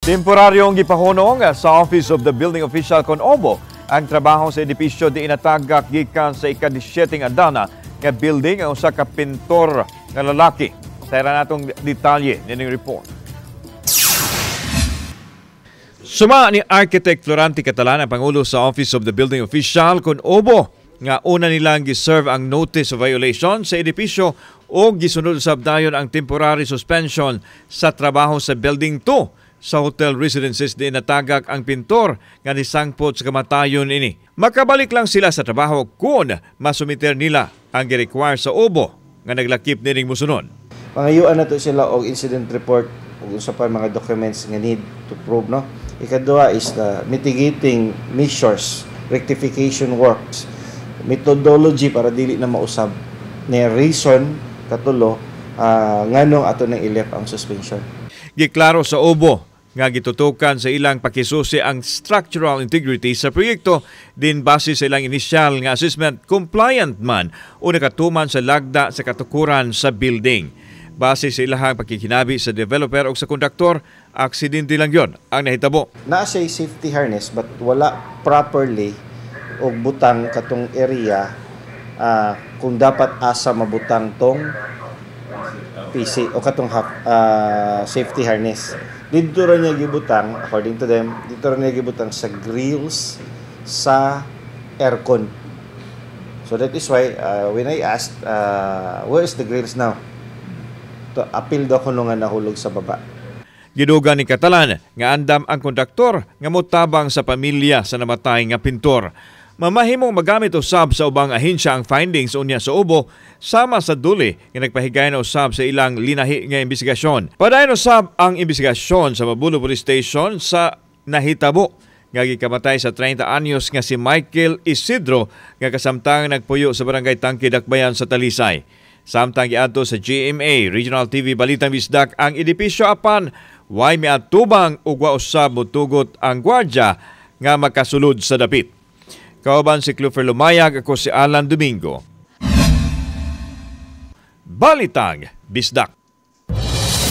Temporaryong gipahunong sa Office of the Building Official kon OBO ang trabaho sa edipisyo diin natagak gikan sa ika-17 andana nga building ang usa ka pintor nga lalaki. Sa natong detalye nining report. Suma ni Architect Florante Catalan, ang Pangulo sa Office of the Building Official kon OBO, nga una nilang giserve ang notice of violation sa edipisyo o gisunod usab dayon ang temporary suspension sa trabaho sa Building 2 sa Hotel Residences diin natagak ang pintor nga nisangpot sa kamatayon ini. Makabalik lang sila sa trabaho kung masumiter nila ang gi-require sa OBO nga naglakip nining musunod. Pangayuan nato sila og incident report ug unsa pa mga documents nga need to prove, no. Ikaduha is the mitigating measures, rectification works, methodology para dili na mausab ni reason katulo nganong ato nang i-lift ang suspension. Giklaro sa OBO nga gitutukan sa ilang pakisusi ang structural integrity sa proyekto din base sa ilang inisyal nga assessment, compliant man o nakatuman sa lagda sa katukuran sa building. Base sa ilahang pakikinabi sa developer o sa kontraktor, aksidente lang yon ang nahitabo. Naa siya safety harness but wala properly og butang katong area kung dapat asa mabutang tong PC o katong safety harness. Didto ra niya gibutang, according to them, didto ra niya gibutang sa grills sa aircon. So that is why when I asked, "Where is the grills now?" To, apil daw kuno nga nahulog sa baba. Gidugang ni Catalan nga andam ang kontraktor nga motabang sa pamilya sa namatay nga pintor. Mamahimong magamit usab sa ubang ahensya ang findings unya sa OBO sama sa duli nga nagpahigayon usab sa ilang linahi nga investigasyon. Padayon usab ang investigasyon sa Mabolo Police Station sa nahitabo nga gikamatay sa 30 anyos nga si Michael Isidro nga kasamtang nagpuyo sa Barangay Tangke, Dakbayan sa Talisay. Samtang giadto sa GMA Regional TV Balitang Bisdak ang edipisyo apan way miatubang ug wa usab motugot ang gwardya nga makasulod sa dapit. Kauban si Clufer Lumayag, ako si Alan Domingo. Balitang Bisdak.